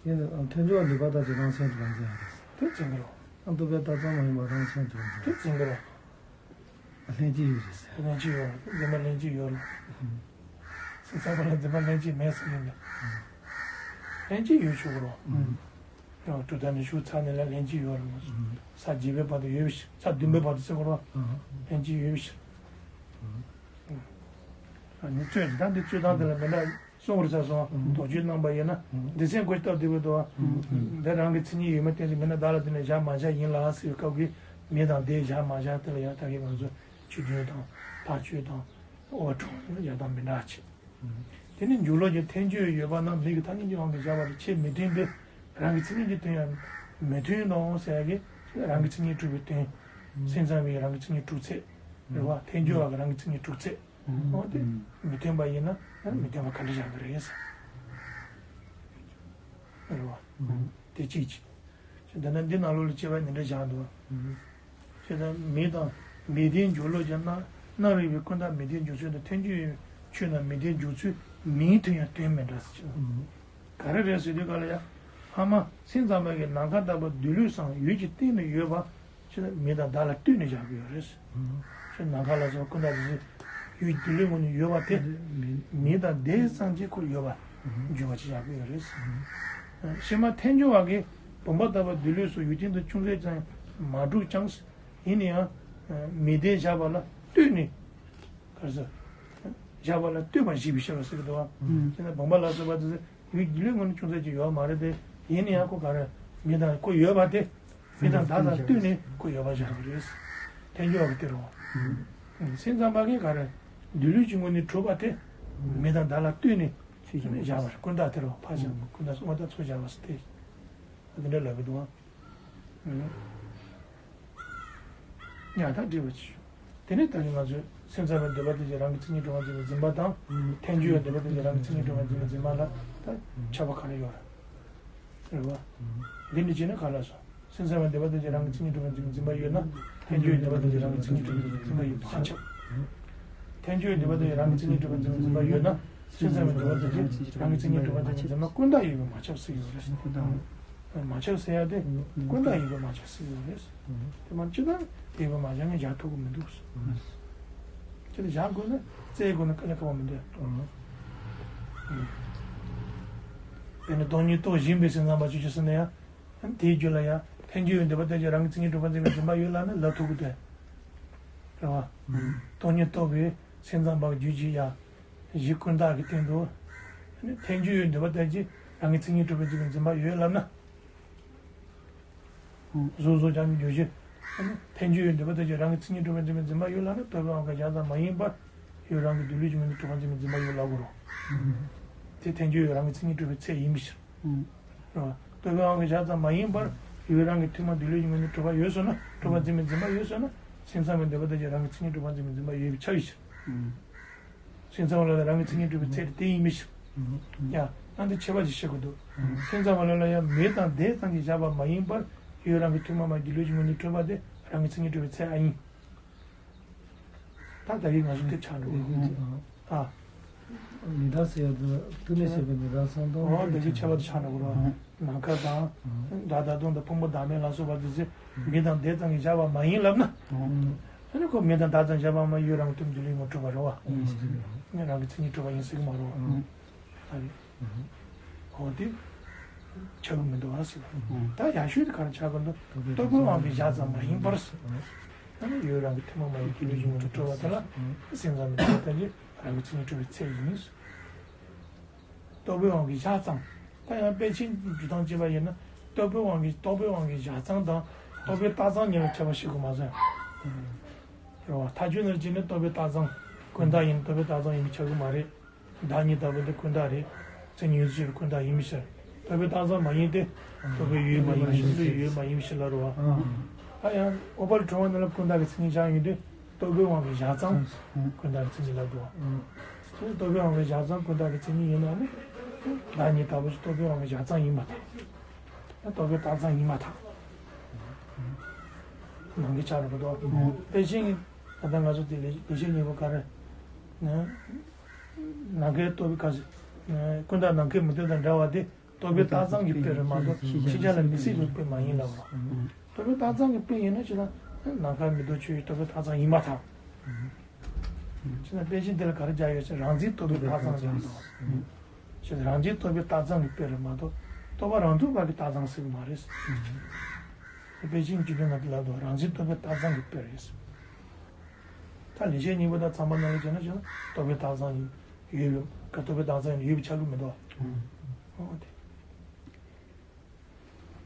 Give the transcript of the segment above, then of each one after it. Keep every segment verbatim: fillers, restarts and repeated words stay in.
ཡིན་ནའང་ཐལ་འགྱུར་བ་འདུས་པ་ལྟར་གྱི་རང་མཚན་དུ་རང་མཚན་ཡང་རེད། དེ་བྱེད་འགྲོ། ཨ་རྟོག་པས་བཏགས་ཙམ་མ་ཡིན་པར་རང་མཚན་དུ་རང་མཚན། དེ་བྱེད་འགྲོ། ལྷན་སྐྱེས་ཡོད་རེད་ཟེར། ལྷན་སྐྱེས་ཡོད་རེད། འདུན་པ་ལྷན་སྐྱེས་ཡོད་རེད། སེམས་ཙམ་པ་ལ་འདུན་པ་ལྷན་སྐྱེས་མེད་ཟེར་གྱི་མེད། ལྷན་སྐྱེས་ཡོད་ཆོག་གི་རེད། ཡང་གྲུབ་མཐའ་ནས་ཞུགས་ཚར་ནས་ལ་ལྷན་སྐྱེས་ཡོད་རེད་མ་གཏོགས། ས་བརྒྱད་པའི་བར་དུ་ཡོད་པའི་ཕྱིར། ས་བདུན་པའི་བར་དུ་ཟེར་གྱི་རེད། ལྷན་སྐྱེས་ཡོད་པའི་ཕྱིར། ཨ་ནི་རྩོད་ད་འདི་རྩོད་སྟངས་དེ་ལ་མི་འདྲ་གསུང་རུ་ཚར་སོང་། དོགས་གཅོད་གནང་པ་ཡིན་ན། སྡེ་ཚན་གོ་སྟབས་བདེ་པོ་འདུག་བ། འདི་རང་གི་མཚན་ཉིད་ཡོད་མེད་བསྟན་ཏེ་མི་སྣ་བདག་ལ་བརྟེན་ནས་བཞག་མ་བཞག་ཡིན་ལ་ཟེར་བའི་སྐབས་ཀྱི་མི་དང་སྡེ་བཞག་མ་བཞག་དེ་ལ་ཡང་ད་གིན་ང་ཚོ་ཆོས་བདུན་དང་ཕར་ཕྱོགས་དང་འོག་འཁྲུངས་ཡང་དག་མི་འདྲ་ཆེ། དེ་ནི་འཇུག་ལུགས་ཀྱི་ཐལ་འགྱུར་ཡོད་པ་རྣམས་མིང་གི་ཐ་སྙད་ཀྱི་དབང་དུ་བཞག་པ་རེད། ཆེས་མི་མཐུན་པས་རང་གི་མཚན་ཉིད་ཀྱི་དོན་ཡང་མི་མཐུན་ནོ་ཟེར་ཡ་གི་རང་གི་མཚན་ཉིད་གྲུབ་པའི་དོན། སེམས་ཙམ་པའི་རང་གི་མཚན་ཉིད་གྲུབ་ཚད་རེད་བ། ཐལ་འགྱུར་བ་གི་རང་གི་མཚན་ཉིད་གྲུབ་ཚད། འོ་དེ་མི་མཐུན་པ་ཡིན་ན་མི་མཐུན་པ་ག་འདྲ་བཞག་གི་རེད་ཟེར། རེད་བ། དེ་གཅིག་གཅིག་འདི་ན་འདི་ནང་ལོགས་ལ་དཔྱད་པ་འདི་འདྲ་བཞག་འདུག་བ། ཅེས་དང་མིང་དང་མིང་ལྡན་འཇུག་ལུགས་ཀྱི་རྣམ་རྣམ་རིག་པའི་ཀུན་བརྟགས་མིང་ལྡན་འཇུག་ཚུལ་དང་ཐལ་འགྱུར་ཡོད་ཆོས་རྣམས་མིང་ལྡན་འཇུག་ཚུལ་མིང་མཐུན་ཡང་དོན་མི་འདྲ་ཟེར་གྱི་འདུག་ག་རེ་རེད་ཟེར་དུས་ག་ལ་ཡ། ཧ་མ་སེམས་ཙམ་པ་གིས་ནམ་མཁའ་ལྟ་བུ་སྡོད་ལུགས་སམ་ཡུལ་གྱི་སྟེང་དུ་ཡོད་པ། ཅེས་མིང་དང་བརྡ་ལ་ལྟོས་ནས་བཞག་གི་ཡོད་རེད། ཅེས་ནམ་མཁའ་ལ་སོགས་ཀུན་བརྟགས་ཏེ་ཡུལ་སྡོད་ལུགས་ངོས་ནས་ཡོད་པ་དེ་མིང་དང་བརྡས་ཙམ་གྱིས་ཁོ་ཡོད་པ་འཇུག་པ་ཅིག་བཞག་གི་ཡོད་རེད། ཕྱི་མ་ཐལ་འགྱུར་བ་གིས་བུམ་པ་ལྟ་བུ་སྡོད་ལུགས་སུ་ཡུལ་སྟེང་དུ་ཅུང་ཟད་ཙམ་མ་གྲུབ་ཀྱང་། ཡིན་ན་ཡང་མིང་བརྡས་བཞག་པ་ལ་ལྟོས་ནས། ག་རེ་ཟེར། བཞག་པ་ལ་ལྟོས་པ་ཞེས་པའི་ཕྱིར་རོ་ཟེར་གྱི་འདུག་བ། དེ་ནས་བུམ་པ་ལ་སོགས་པ་དེ་ཚོ་ཡུལ་སྡོད་ལུགས་ངོས་ནས་ཅུང་ཟད་ཅིག་ཡོད་མ་རེད་དེ། ཡིན་ན་ཡང་ཁོ་ག་རེ། མིང་དང་ཁོ་ཡོད་པ་དེ། མིང་དང་བརྡ་དང་ལྟོས་ནས་ཁོ་ཡོད་པ་བཞག་པ་རེད། ཐལ་འགྱུར་བ་གི་དེ་རེད་བ། སེམས་ཙམ་པ་གིས་ག་རེ། སྡོད་ལུགས་ཀྱི་ངོས་ནས་གྲུབ་པ་དེ། མིང་དང་བརྡ་ལ་ལྟོས་ནས་བཞག་པ་རེད། ཀུན་བརྟགས་དེ་རེད་བ། ཕར་བཞག་ཀུན་བརྟགས་སོགས་པ་དང་ཚུར་བཞག་པ་ཟེར་ཏེ། དེ་འདྲ་ལབ་ཀྱི་འདུག་བ། ཉག་ཐག་འགྲིག་པ་ཅིག་དེ་ནས་ད་ནི་ང་ཚོས་སེམས་ཙམ་པའི་འདོད་པ་དེ་ཀྱང་རང་གི་མཚན་ཉིད་གྲུབ་པར་འཛིན་པའི་འཛིན་པ་དང་། ཐལ་འགྱུར་བའི་འདོད་པ་དེ་ཀྱང་རང་གི་མཚན་ཉིད་གྲུབ་པར་འཛིན་པའི་འཛིན་པ་ལ་ད་ཁྱད་པར་ག་རེ་ཡོད་རེད། རེད་བ། འདི་འདྲ་བྱས་ན་ག་ལ་སོང་། སེམས་ཙམ་པའི་འདོད་པ་དེ་ཀྱང་རང་གི་མཚན་ཉིད་གྲུབ་པར་འཛིན་པའི་འཛིན་པ་ཡོད་ན། ཐལ་འགྱུར་བའི་འདོད་པ་དེ་ཀྱང་རང་གི་མཚན་ཉིད་གྲུབ་པར་འཛིན་པའི་འཛིན་པ་ཡོད་པ་མ་ཁྱབ། ཐལ་འགྱུར་བའི་འདོད་པ་དེ་ཀྱང་རང་གི་མཚན་ཉིད་གྲུབ་པར་འཛིན་པའི་འཛིན་པ་ཡོད་ན། སེམས་ཙམ་པའི་འདོད་པ་དེ་ཀྱང་རང་གི་མཚན་ཉིད་གྲུབ་པར་འཛིན་པའི་འཛིན་པ་ཀུན་བརྟགས་ཡོད་པས་མ་ཁྱབ་ཟེར་ཡོད་རེད། མ་ཁྱབ་ཟེར་ཡ་དེ་ཀུན་བརྟགས་ཡོད་པས་མ་ཁྱབ་ཟེར་ཡོད་རེད། དེ་མ་ཅི་ལྟར་ཡོད་པས་མ་ཁྱབ་ན་བཞག་ཐུབ་ཀྱི་མི་འདུག་ཅི་ལྟར་བཞག་དགོས་ན་བཙལ་དགོས་ན་དཀའ་ལས་ཁག་པོ་མི་འདུག་དཔེར་ན་སྟོང་ཉིད་རྟོགས་བཞིན་པའི་སེམས་ཙམ་པ་ཅིག་ཅིག་ཟེར་ན་ཡང་། དེའི་རྒྱུད་ལ་ཡང་ཐལ་འགྱུར་བའི་འདོད་པ་ལྟར་གྱི་རང་གི་མཚན་ཉིད་གྲུབ་པར་འཛིན་པའི་འཛིན་པ་ཡོད་ལབ་ན་ལབ་ཐུབ་ཀྱི་འདུག་རེད་བ། སྟོང་ཉིད་རྟོགས་པའི་སེམས་ཙམ་པ་རྒྱུད་ཀྱི་ཡང་། གཞི་ཀུན་བརྟགས་ཀྱི་སྟེང་དུ། ཐལ་འགྱུར་བའི་འདོད་པ་ལྟར་གྱི་རང་གི་མཚན་ཉིད་གྲུབ་པར་འཛིན་པའི་འཛིན་པ་ཡོད་ལབ་ན། གཟུགས་སོགས་ཀྱང་རྒྱུ་བཞི། ཐལ་འགྱུར་བའི་འདོད་པ་ལྟར་གྱི་རང་གི་མཚན་ཉིད་གྲུབ་པར་འཛིན་པའི་འཛིན་པ་ཡོད་ལབ་ན་རྟོག་པའི་དབང་གིས་བཞག་ཙམ་མ་ཡིན་པར། ཡུལ་རང་གི་སྡོད་ལུགས་ཀྱི་ངོས་ནས་གྲུབ་པར་འཛིན་པའི་འཛིན་པ་ཡོད་ལབ་དགོས་རེད། དེ་ཐལ་འགྱུར་བའི་རང་གི་མཚན་ཉིད་གྲུབ་པའི་ཚད་ཡིན་པའི་ཕྱིར། རེད་བ། རྟོག་པའི་དབང་གིས་བཞག་ཙམ་མ་ཡིན་པར་ཡུལ་རང་གི་ཐུན་མོང་སྡོད་ལུགས་ཀྱི་ངོས་ནས་གྲུབ་པ་ཡོད་ཟེར་ན་གྲུབ་པར་འཛིན་པའི་འཛིན་པ་ཡོད་ཟེར་ན་སེམས་ཙམ་པའི་འདོད་པ་ལྟར་གྱི་རང་གི་མཚན་ཉིད་གྲུབ་པར་འཛིན་པའི་འཛིན་པ་ཡོད་པས་ཁྱབ་པའི་ཕྱིར། སེམས་ཙམ་པ་ལ་ལ་རང་གི་མཚན་ཉིད་གྲུབ་པའི་ཚད་དེ་ཡིན་མི་ཤེས། ཡ། ཨ་འདི་ཁྱད་པར་ཅིག་ཤེས་དགོས་འདུག་སེམས་ཙམ་པ་ལ་ལ་ཡང་མིང་དང་བརྡས་ཙམ་གྱིས་བཞག་པ་མ་ཡིན་པར་ཡུལ་རང་གི་ཐུན་མོང་མ་སྡོད་ལུགས་ཀྱི་ངོས་ནས་གྲུབ་པ་དེ་རང་གི་མཚན་ཉིད་གྲུབ་པའི་ཚད་ཨ་ཡིན། ད་ད་གིན་ང་ཚོ་དེ་ཆགས་འགྲོ་གི་རེད། ཨ། མིང་བརྡ་ཟེར་ཡ་དེ་ཐུགས་ནས་བཤད་པའི་མིང་བརྡ་སོང་དང་། འོ་དེ་གི་ཁྱད་པར་དེ་ཆགས་འགྲོ་གི་རེད། ནམ་མཁའ་དང་། སྒྲ་དང་དོན་དང་ཕུང་པོ་བདག་མེད་ལ་སོགས་པ་དེ་ཚོ་མིང་དང་བརྡས་ཙམ་གྱིས་བཞག་པ་མ་ཡིན་ལབ་ན། ཨ་ནི་ཁོ་མིང་དང་བརྡ་ཙམ་བཞག་པ་མ་ཡུལ་རང་གི་ཐུན་མོང་སྡོད་ལུགས་ངོས་གྲུབ་པ་རེད་བ། ངས་རང་གི་མཚན་ཉིད་གྲུབ་པ་ཡིན་ཟེར་གི་མ་རེད་བ། ཨ་རེད། འོ་དེ་ཆགས་ཀྱི་མི་འདུག་ཨ་ཟེར་བ། ད་ཡག་ཤོས་དེ་ག་རེ་ཆགས་ཀྱི་འདུག་རྟོག་པའི་དབང་གིས་བཞག་ཙམ་མ་ཡིན་པར་ཟེར། ཨ་ནི་ཡུལ་རང་གི་ཐུན་མོང་མ་ཡིན་སྡོད་ལུགས་ཀྱི་ངོས་ནས་གྲུབ་པ་དེ་ལ་སེམས་ཙམ་མི་འདོད་པ་ལྟར་གྱི་རང་གི་མཚན་ཉིད་གྲུབ་པའི་ཚད་ཡིན། རྟོག་པའི་དབང་གིས་བཞག་ཙམ། ད་ཡང་དཔེ་ཆའི་འཇུག་སྟངས་བྱས་པ་ཡིན་ན་རྟོག་པའི་དབང་གིས་རྟོག་པའི་དབང་གིས་བཞག་ཙམ་དང་རྟོག་པས་བཏགས་ཙམ་གཉིས་ལ་ཁྱད་པར་ཤེས་དགོས་མ་ཟད། རེད་བ། ཐལ་འགྱུར་ནང་བཞིན་ནི་རྟོག་པས་བཏགས་ཙམ་ཀུན་བརྟགས་ཡིན། རྟོག་པས་བཏགས་ཙམ་ཡིན་པས་ཁྱབ་ཀྱི་མ་རེད། བདག་ཉིད་ལྟ་བུ་འདི་ཀུན་བརྟགས་རེད། མཚན་ཉིད་ཡོད་ཚུལ་ཀུན་བརྟགས་ཡིན་མི་ཤེས། རྟོག་པས་བཏགས་ཙམ་མ་ཡིན་ཏེ། རྟོག་པའི་ཡུལ་མ་ཡིན་ཞིང་བློའི་ཡུལ་མ་ཡིན་མི་ཤེས་ལ་རེད་བ། ད་ཡང་ཨོ་པལ་གྲོང་བ་ནང་ལ་ཀུན་བརྟགས་ཀྱི་མཚན་ཉིད་བཞག་ཡོང་དུས་རྟོག་པའི་དབང་གིས་བཞག་ཙམ་ཀུན་བརྟགས་ཀྱི་མཚན་ཉིད་ལ་འགྲོ་བ། རྟོག་པའི་དབང་གིས་བཞག་ཙམ་ཀུན་བརྟགས་ཀྱི་མཚན་ཉིད་ཡིན་ན་ནི། བདག་ཉིད་ལྟ་བུ་ཞིག་རྟོག་པའི་དབང་གིས་བཞག་ཙམ་ཡིན་མ་ཐག་རྟོག་པས་བཏགས་ཙམ་ཡིན་མ་ཐག་ནམ་མཁའི་ཆ་རེད་པ་དོ། དཔེ་ཅན་གྱི་ད་ལྟ་ང་ཚོ་དེ་ལས་ལེགས་བཤད་སྙིང་པོ་ག་རེ། ནམ་མཁའི་རྟོག་པའི་སྐབས་སུ། ཀུན་བརྟགས་ནམ་མཁའི་མུ་སྟེགས་དང་འདྲ་བ་དེ། རྟོག་པའི་རྟགས་ཙམ་གྱི་དཔེ་རེད་མ་གཏོགས་ཤེས་བྱ་ལ་མི་སྲིད་པའི་དཔེ་མ་ཡིན་ལབ་རོ། རྟོག་པའི་རྟགས་ཙམ་གྱི་དཔེ་ཡིན་ན་ཅི་ལ་ནམ་མཁའ་མི་རྟོག་ཆོས་ཀྱི་རྟོག་པའི་རྟགས་ཙམ་ཡིན་པར་ཐལ། ཅི་ན་དཔེ་ཅན་དེ་ལ་ག་རེ་སྦྱར་ཡོད་ཟེར་རང་འཛིན་རྟོག་པའི་རྟགས་ཙམ་ཟེར་འདུག་ཅི་རང་འཛིན་རྟོག་པའི་རྟགས་ཙམ་གྱི་དཔེ་རེད་མ་གཏོགས་རྟོག་པ་རང་རྟོགས་པ་གི་རྟགས་ཙམ་ཟེར་གྱི་མ་རེད། དཔེ་ཅན་གྱི་དཔེ་ན་དེ་ལ་དོ་རང་འཛིན་རྟོག་པའི་རྟགས་ཙམ་གྱི་དཔེ་རེད། ད་ལེགས་བཤད་སྙིང་པོ་དང་ཚངས་པ་ནང་ལ་བྱས་ན་བྱས་ན་རྟོག་པའི་རྟགས་ཙམ་ཡོད་པའི་རྟོག་པའི་རྟགས་ཙམ་ཡོད་པའི་ཆ་ལུགས་མི་འདུག་ཨ། འོ་དེ།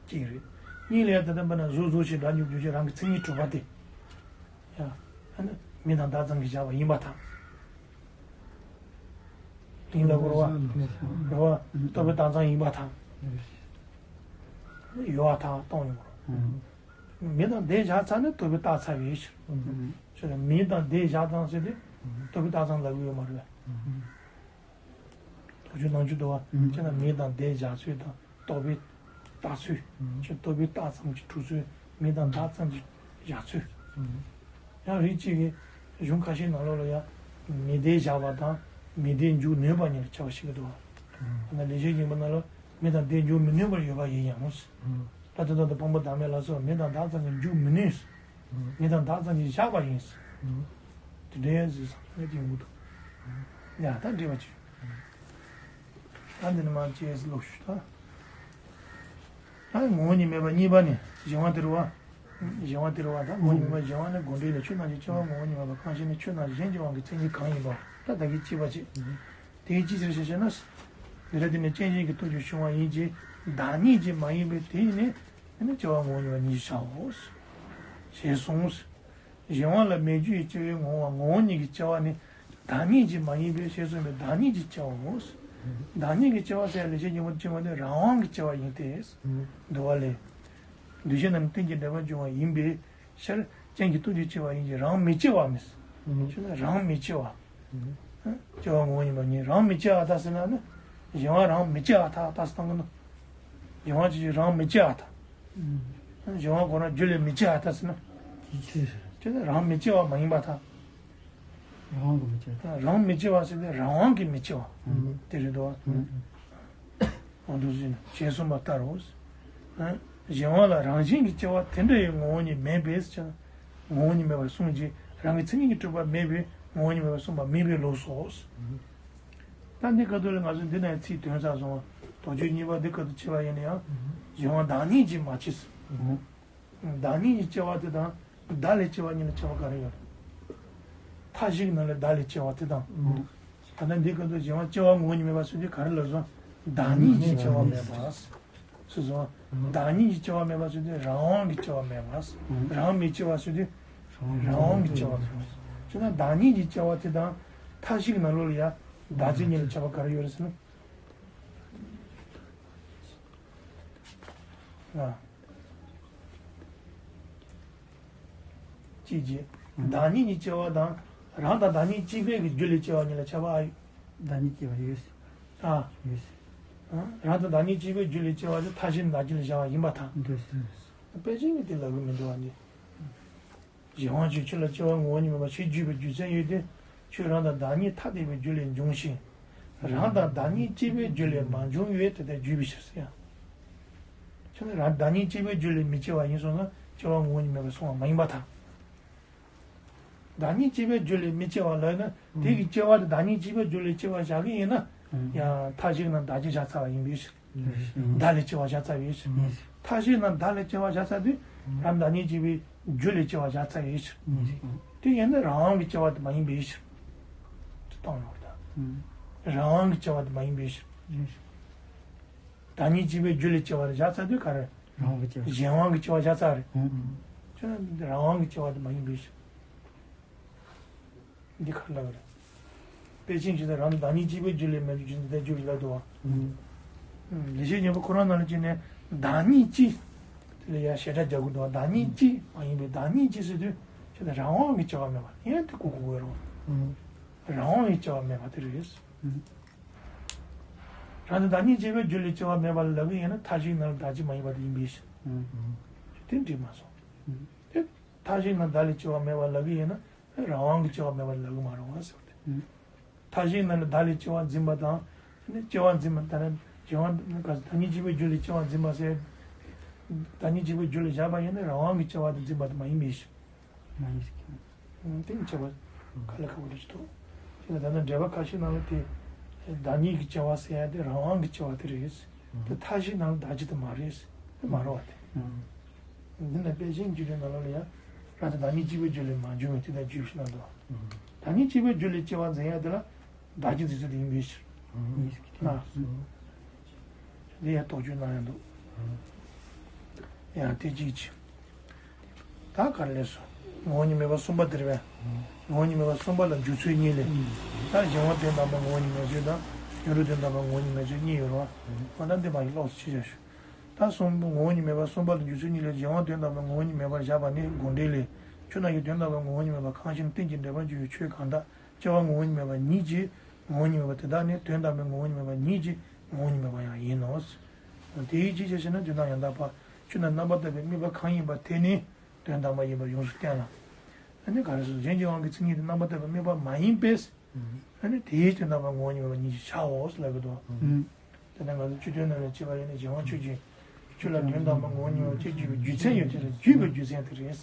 གཅིག་རེད། གཉིས་ལ་ཡང་ད་ལྟ་འབད་ན་གཟུགས་གཟུགས་ཞེས་སྒྲ་འཇུག་འཇུག་བྱེད་རང་གི་མཚན་ཉིད་གྲུབ་པ་དེ། ཡ། ཨ་ནི་མིང་དང་བརྡ་ཙམ་གྱིས་བཞག་པ་ཡིན་པར་ཐལ། ཡིན་ལ་གོ་ར་བ། ར་བ། རྟོག་པའི་རྟགས་ཙམ་ཡིན་པར་ཐལ། ཡོད་པར་ཐལ་གཏོང་ཡོང་གོ། མིང་དང་བརྡས་བཞག་ཚར་ནས་རྟོག་པའི་རྟགས་ཚར་བའི་ཕྱིར། ཁྱོད་ལ་མིང་དང་བརྡས་བཞག་ཙམ་ཟེར་དུས་རྟོག་པའི་རྟགས་ཙམ་ལབ་ཀྱི་ཡོད་མ་རེད། དོགས་གཅོད་ནང་བཅུད་དུ་བ། ཁྱེད་རྣམས་མིང་དང་བརྡས་བཞག་ཚུལ་དང་རྟོག་པའི་རྟགས་ཚུལ། ཁྱེད་རྟོག་པའི་རྟགས་ཙམ་གྱི་གྲུབ་ཚུལ་མིང་དང་བརྡ་ཙམ་གྱི་བཞག་ཚུལ། ཡང་རིགས་གཅིག་གི་གཞུང་ཁ་ཤས་ནང་ལོགས་ལ་ཡང་མིང་བརྡས་བཞག་པ་དང་མིང་བརྡས་འཇུག་ནུས་པ་གཉིས་ལ་ཁྱད་པར་ཕྱེ་གི་འདུག་བ། ཡང་ན་ལེགས་བཤད་སྙིང་པོ་ནང་ལ་མིང་དང་བརྡས་འཇུག་མི་ནུས་པར་ཡོད་པ་ཡིན་ཡང་། ད་དེ་དག་ཏུ་སྤངས་པ་བདག་མེད་ལ་སོགས་མིང་དང་བརྡ་ཙམ་གྱིས་འཇུག་མི་ནུས། མིང་དང་བརྡ་ཙམ་གྱིས་བཞག་པ་ཡིན། དེ་འདྲའི་ཟེར་བསམ་ཡས་ཀྱི་ཡོང་གི་འདུག་ཡ་ད་འགྲེལ་པ་ཅིག་ད་འདི་ནི་མ་ཅེས་ལོག་ཞུ་ད། ད་ངོ་བོ་ཉིད་མེད་པ་གཉིས་པ་ནི་གཞན་དབང་དེ་རུ་བ། གཞན་དབང་དེ་རུ་བ་ད་ངོ་བོ་ཉིད་མེད་པ་གཞན་དབང་ནི་དགོངས་འགྲེལ་ལས་ཆོས་རྣམས་ཀྱི་སྐྱེ་བ་ངོ་བོ་ཉིད་མེད་པ་གང་ཞིག་ནི་ཆོས་རྣམས་གཞན་གྱི་དབང་གི་མཚན་ཉིད་གང་ཡིན་པ་ད་བདག་གིས་དཔྱད་པ་བྱེད། དེའི་ཅི་ཕྱིར་ཞེས་བཤད་ན། འདི་ལ་བརྟེན་ནས་རྐྱེན་གཞན་གྱི་སྟོབས་ཀྱིས་བྱུང་བ་ཡིན་གྱི། བདག་ཉིད་ཀྱིས་མ་ཡིན་པས་དེ་ཡིན་ནས་ནི་སྐྱེ་བ་ངོ་བོ་ཉིད་པ་ཉིད་ཀྱིས་བྱའོ། ཞེས་གསུངས། གཞན་དབང་ལ་མེད་རྒྱུ་ཡི་སྐྱེ་བའི་ངོ་བོ་ངོ་བོ་ཉིད་ཀྱི་སྐྱེ་བ་ནི་བདག་ཉིད་ཀྱིས་མ་ཡིན་པས་ཞེས་གསུངས་པས་བདག་ཉིད་ཀྱི་སྐྱེ་བའོ། བདག་ཉིད་ཀྱི་སྐྱེ་བ་ཟེར་ཡ་ལེགས་བཤད་སྙིང་པོ་ཆེན་མོ་ནི་རང་དབང་གི་སྐྱེ་བ་ཡིན་ཏེ། འདུལ་བ་ལས། འདུས་བྱས་རྣམས་རྟེན་ཅིང་འབྲེལ་པར་འབྱུང་བ་ཡིན་པའི་ཕྱིར་རྐྱེན་གྱི་སྟོབས་ཀྱིས་སྐྱེ་བ་ཡིན་གྱི་རང་མི་སྐྱེ་བ་མིན། ཁྱོད་ནི་རང་མི་སྐྱེ་བ། སྐྱེ་བ་ངོ་བོ་ཉིད་པ་ཉིད་རང་མི་སྐྱེ་བ་ལྟ་ཟེར་ན་ནི། གཞན་དབང་རང་མི་སྐྱེ་བ་ཐག་ལྟ་ཟེར་བཏང་གི་ན། གཞན་དབང་ཅིག་ཅིག་རང་མི་སྐྱེ་བ་ཐག་གཞན་དབང་ཁོ་རང་རྒྱུ་ལས་མི་སྐྱེ་བ་ལྟ་ཟེར་ན། ཅི་ཕྱིར། ཁྱོད་ནི་རང་མི་སྐྱེ་བ་མ་ཡིན་པ་ཐག་རང་དབང་གིས་མི་སྐྱེ་བ། རང་མི་སྐྱེ་བ་ཟེར་ཏེ་རང་དབང་གིས་མི་སྐྱེ་བ། དེ་རེད་དོ། འོ་འདུག་ཟེར་ན་ཞེས་གསུངས་པ་ལྟར་རོ། གཞན་དབང་ལ་རང་བཞིན་གྱིས་སྐྱེ་བ་དེ་འདྲ་ཡི་ངོ་བོ་ཉིད་མེད་པས་ཟེར་ན། ངོ་བོ་ཉིད་མེད་པར་གསུངས་ཀྱི་རང་གི་མཚན་ཉིད་ཀྱིས་གྲུབ་པ་མེད་པས་ངོ་བོ་ཉིད་མེད་པར་གསུངས་པ་མིན་པའི་ལུགས་སོ། ད་འདི་སྐབས་དུ་ལ་ང་ཚོས་འདི་ནས་ཚིག་དོན་ཚར་སོང་བ། དོགས་གཅོད་གཉིས་པ་འདི་སྐབས་དུ་བྱས་པ་ཡིན་ན་ཡང་། གཞན་དབང་བདག་ཉིད་ཀྱིས་མ་སྐྱེས། བདག་ཉིད་ཀྱིས་སྐྱེ་བ་དེ་དང་བདག་ལས་སྐྱེ་བ་གཉིས་ལ་ཁྱད་པར་ག་རེ་ཡོད། མཐའ་བཞིའི་ནང་ལས་བདག་ལས་སྐྱེ་བ་དེ་དང་། ད་ལྟ་འདི་སྐབས་དུ་གཞན་དབང་སྐྱེ་བ་ངོ་བོ་ཉིད་མེད་པ་ཟེར་དུས་ག་རེ་ལབ་སོང་། བདག་ཉིད་ཀྱིས་སྐྱེ་བ་མེད་པ། སོ་སོ། བདག་ཉིད་ཀྱིས་སྐྱེ་བ་མེད་པ་ཟེར་དུས་རང་དབང་གིས་སྐྱེ་བ་མེད་པ། རང་མི་སྐྱེ་བ་ཟེར་དུས་རང་དབང་གིས་སྐྱེ་བ་མེད་པ། བྱས་ན་བདག་ཉིད་ཀྱིས་སྐྱེ་བ་དེ་དང་མཐའ་བཞིའི་ནང་ལོགས་ལ་ཡ་བདག་ཅན་གཉིས་ལ་ཁྱད་པར་ག་རེ་ཡོད་རེད་ཟེར་ན། ཨ། ཅི་བྱེད། བདག་ཉིད་ཀྱིས་སྐྱེ་བ་དང་རང་དང་བདག་ཉིད་གཅིག་པའི་གི་རྒྱུ་ལས་སྐྱེ་བ་གཉིས་ལ་ཁྱད་པར་ཨ་ཡོད། བདག་ཉིད་སྐྱེ་བ་ཡོད། ཨ། ཡོད། རང་དང་བདག་ཉིད་གཅིག་པའི་རྒྱུ་ལས་སྐྱེ་བ་དེ་མཐའ་བཞིའི་བདག་རྐྱེན་ལ་བཞག་པ་ཡིན་པར་ཐལ། འདོད་སེམས། དཔེ་ཅན་གྱིས་དེ་ལབ་ཀྱི་མི་འདུག་བ་འདི། གཞན་དབང་ཆོས་ཁྱོད་ལ་སྐྱེ་བ་ངོ་བོ་ཉིད་མེད་པ་ཞེས་བརྗོད་པའི་རྒྱུ་མཚན་ཡོད་དེ། ཁྱོད་རང་དང་བདག་ཉིད་ཐ་དད་པའི་རྒྱུ་ལས་འབྱུང་ཞིང་། རང་དང་བདག་ཉིད་གཅིག་པའི་རྒྱུ་ལས་མ་བྱུང་བས་དེ་ལྟར་བརྗོད་པའི་ཕྱིར་ཟེར་ཡང་། ཁྱོད་ནི་རང་བདག་ཉིད་གཅིག་པའི་རྒྱུ་ལས་མི་སྐྱེ་བ་ཡིན་སོང་ན་སྐྱེ་བ་ངོ་བོ་ཉིད་མེད་པར་གསུངས་པ་མ་ཡིན་པར་ཐལ། བདག་ཉིད་གཅིག་པའི་རྒྱུ་ལས་མི་སྐྱེ་བ་ལབ་ན་དེ་གི་སྐྱེ་བ་དེ་བདག་ཉིད་གཅིག་པའི་རྒྱུ་ལས་སྐྱེ་བ་བཞག་གི་ཡིན་ན། ཡང་མཐའ་བཞིའི་ནང་བདག་རྐྱེན་བཞག་ཚར་བ་ཡིན་པའི་ཕྱིར། བདག་ལས་སྐྱེ་བ་བཞག་ཚར་བའི་ཕྱིར། མཐའ་བཞིའི་ནང་བདག་ལས་སྐྱེ་བ་བཞག་ཚར་དུས་རང་བདག་ཉིད་སྐྱེ་བའི་རྒྱུ་ལས་སྐྱེ་བ་བཞག་ཚར་བའི་ཕྱིར། དེ་ཡིན་ན་རང་དབང་གི་སྐྱེ་བ་དེ་མ་ཡིན་པའི་ཕྱིར། དེ་གཏོང་ཡོང་བ་དང་། རང་དབང་གི་སྐྱེ་བ་དེ་མ་ཡིན་པའི་ཕྱིར། བདག་ཉིད་སྐྱེ་བའི་རྒྱུ་ལས་སྐྱེ་བ་ལ་བཞག་ཚར་དུས་ག་རེ། རང་དབང་གི་སྐྱེ་བ། གཞན་དབང་གི་སྐྱེ་བ་བཞག་ཚར་རེད། ཁྱོད་རང་དབང་གི་སྐྱེ་བ་དེ་མ་ཡིན་པའི་ཕྱིར། འདི་ག་རེ་ལབ་རེད། དཔེ་ཅན་ཇི་ལྟར་རང་བདག་ཉིད་གཅིག་པའི་རྒྱུ་ལས་མེད་པའི་རྒྱུ་འདི་ལྟར་རྒྱུ་ལ་དུ་བ། ལེགས་བཤད་སྙིང་པོ་ཁོ་རང་ནང་ལ་བྱས་ནས་བདག་ཉིད་གཅིག་དེ་ལ་ཡང་ཞེ་དྲག་རྒྱག་དགོས་འདུག་བདག་ཉིད་གཅིག་མ་ཡིན་པའི་བདག་ཉིད་གཅིག་ཟེར་དུས་ཁྱོད་ནི་རང་དབང་གི་སྐྱེ་བ་མེད་པ་ཡང་དེ་གོ་དགོས་རེད། རང་དབང་གི་སྐྱེ་བ་མེད་པ་དེ་རེད། རང་དང་བདག་ཉིད་གཅིག་པའི་རྒྱུ་ལས་སྐྱེ་བ་མེད་པ་ལ་ལབ་ཀྱི་ཡིན་ན་མཐའ་བཞིའི་ནང་ལ་བདག་གཅིག་མ་ཡིན་པ་དེ་ཡིན་པའི་ཕྱིར། དེ་འགྲིག་མ་སོང་། དེ་མཐའ་བཞིའི་ནང་བདག་ལས་སྐྱེ་བ་མེད་པ་ལབ་ཀྱི་ཡིན་ན། རང་དབང་གི་སྐྱེ་བ་མེད་པར་ལབ་ཀྱི་མ་རེད་བ་ཟེར་བ་དེ། ཨུ། མཐའ་བཞིའི་ནང་ལ་བདག་ལས་སྐྱེ་བ་འཛིན་པ་དང་། ནི་སྐྱེ་བ་འཛིན་པ་ལྟར་ན། གཞན་དབང་ག་བདག་ཉིད་གཅིག་པུའི་རྒྱུད་ལ་སྐྱེ་བ་འཛིན་པ་ཟེར། བདག་ཉིད་གཅིག་པུའི་རྒྱུད་ལ་བཞག་པ་ཡིན་ན་རང་དབང་གི་སྐྱེ་བ་དེ་འཛིན་པ་དེ་མ་ཡིན་པའི་ཕྱིར། མ་ཡིན་ཟེར་གྱི། དེ་ཡིན་ཆེ་བ་ག་ལ་ག་བ་རེ་ཞིག་འདུག་དེ་ལ་ད་ནི་འགྲེལ་པ་ཁ་ཤས་ནང་ལ་དེ་བདག་ཉིད་ཀྱི་སྐྱེ་བ་ཟེར་ཡ་དེ་རང་དབང་གི་སྐྱེ་བ་དེ་རེད། དེ་མཐའ་བཞི་ནང་ལ་བདག་གི་དེ་མ་རེད། དེ་མ་རེད་བ་དེ། འདི་ནི་དཔེ་ཅན་རྒྱུད་ཀྱི་ནང་ལོགས་ལ་ཡང་ར་དེ་བདག་ཉིད་གཅིག་པུའི་རྒྱུད་ལས་མ་བྱུང་བའི་དེ་དང་རྒྱུད་ཕྱི་ནང་དུ། བདག་ཉིད་གཅིག་པུའི་རྒྱུད་ལས་སྐྱེ་བ་འཛིན་ཡ་དེ་ལ་བདག་གི་འཛིན་ཚུལ་དེ་ཡིན་པའི་ཕྱིར། ན། འདི་ཡང་རྟོགས་བརྗོད་གནང་ཡང་འདུག་ཡང་དེ་གཅིག་ཅི། ད་ག་རེ་ལས་སོ། ངོ་བོ་ཉིད་མེད་པ་གསུམ་པ་དེ་རེད་པས། ངོ་བོ་ཉིད་མེད་པ་གསུམ་པ་ལ་འཇུག་ཚུལ་གཉིས་ལས། ད་གཞན་དབང་དོན་དམ་པ་ངོ་བོ་ཉིད་མེད་ཚུལ་དང་ཡུངས་གྲུབ་དོན་དམ་པ་ངོ་བོ་ཉིད་མེད་ཚུལ་གཉིས་ཡོད་རེད་བ། འོ་ན་འདི་མ་ཡིན་ལོགས་སུ་ཕྱེ་བཞག་ཞུ། ད་གསུམ་པོ་ངོ་བོ་ཉིད་མེད་པ་གསུམ་པ་ལ་འཇུག་ཚུལ་གཉིས་ལས་གཞན་དབང་དོན་དམ་པ་ངོ་བོ་ཉིད་མེད་པར་བཞག་པ་ནི་དགོངས་འགྲེལ་ལས། ཆོས་རྣམས་ཀྱི་དོན་དམ་པ་ངོ་བོ་ཉིད་མེད་པ་གང་ཞིག་ནི་རྟེན་ཅིང་འབྲེལ་པར་འབྱུང་བའི་ཆོས་གང་དག་སྐྱེ་བ་ངོ་བོ་ཉིད་མེད་པ་ཉིད་ཀྱིས་ངོ་བོ་ཉིད་མེད་པ་དེ་དག་ནི་དོན་དམ་པའི་ངོ་བོ་ཉིད་མེད་པ་ཉིད་ཀྱིས་ངོ་བོ་ཉིད་མེད་པ་ཡང་ཡིན་ནོ། དེའི་ཕྱིར་ཅི་ཞེ་ན་དོན་དམ་ཡང་དག་པ་ཆོས་རྣམས་རྣམ་པར་དག་པའི་དམིགས་པ་གང་ཡིན་པ་དེ་ནི་དོན་དམ་པ་ཡིན་པར་ཡོངས་སུ་བསྟན་ལ། ཨ་ནི་ག་རེ་ཟེར་གཞན་གྱི་དབང་གི་མཚན་ཉིད་དེ་རྣམ་པར་དག་པའི་དམིགས་པ་མ་ཡིན་པས། ཨ་ནི་དེའི་དོན་དམ་པ་ངོ་བོ་ཉིད་མེད་པ་ཉིད་ཀྱིས་བྱའོ་ལབ་ཀྱི་འདུག་དེ་ནས་ང་ཚོ་སྤྱི་དོན་ནང་ལ་བྱས་པ་ཡིན་ན་གཞན་དབང་ཆོས་ཅན། ཆོས་ལ་དོན་དམ་པ་ངོ་བོ་ཉིད་མེད་པ་ཅེས་བརྗོད་པའི་རྒྱུ་མཚན་ཡོད་དེ་ལ་བརྒྱུད་པའི་རྒྱུ་མཚན་དེ་རེད།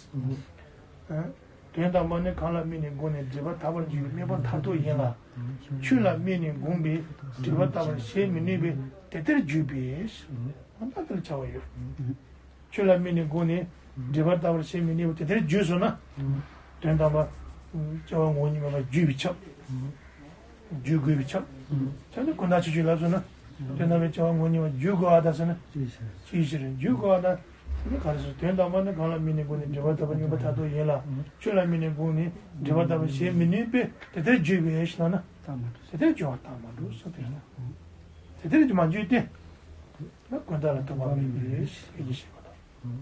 ཨ། དོན་དམ་པ་ནི་གང་ལ་དམིགས་ནས་དགོངས་ནས་སྒྲིབ་པ་དག་པར་འགྱུར་བའི་དམིགས་པ་མཐར་ཐུག་ཡིན་ལ། ཆོས་ལ་དམིགས་ནས་དགོངས་པས་སྒྲིབ་པ་དག་པར་བྱེད་མི་ནུས་པས་དེ་ལྟར་བརྗོད་པས། ཨ་ད་དེ་ལ་བྱ་བ་ཡོད། ཆོས་ལ་དམིགས་ནས་དགོངས་ནས་སྒྲིབ་པ་དག་པར་བྱེད་མི་ནུས་པ་དེ་ལྟར་བརྗོད་སོང་ན། དོན་དམ་པ་སྐྱེ་བ་ངོ་བོ་ཉིད་མེད་པར་བརྗོད་པས་ཁྱབ། བརྗོད་དགོས་པས་ཁྱབ། ཁྱབ་ནས་ཀུན་བརྟགས་ཆོས་ཅན་ལབ་སོང་ན། དོན་དམ་པའི་སྐྱེ་བ་ངོ་བོ་ཉིད་མེད་པར་བརྗོད་དགོས་པ་དང་ཟེར་ན། ཅིའི་ཕྱིར་བརྗོད་དགོས་པ་དང་། དེ་ནི་ག་རེ་ཟེར་དོན་དམ་པ་ནི་གང་ལ་དམིགས་ནས་དགོངས་ནས་སྒྲིབ་པ་དག་པར་ནུས་པ་མཐར་ཐུག་ཡིན་ལ། ཆོས་ལ་དམིགས་ནས་དགོངས་ནས་སྒྲིབ་པ་དག་པར་བྱེད་མི་ནུས་པས་དེ་ལྟར་བརྗོད་པས་ཞེ་ན། དེ་ལྟར་བརྗོད་པ་རྟགས་མ་གྲུབ་ཟེར་དེ་རེད། དེ་ལྟར་མ་བརྗོད་དེ། ན་ཀུན་བརྟགས་ལ་ཐོགས་པ་མེད་པའི་ཕྱིར་ཞེས་པ་དང་།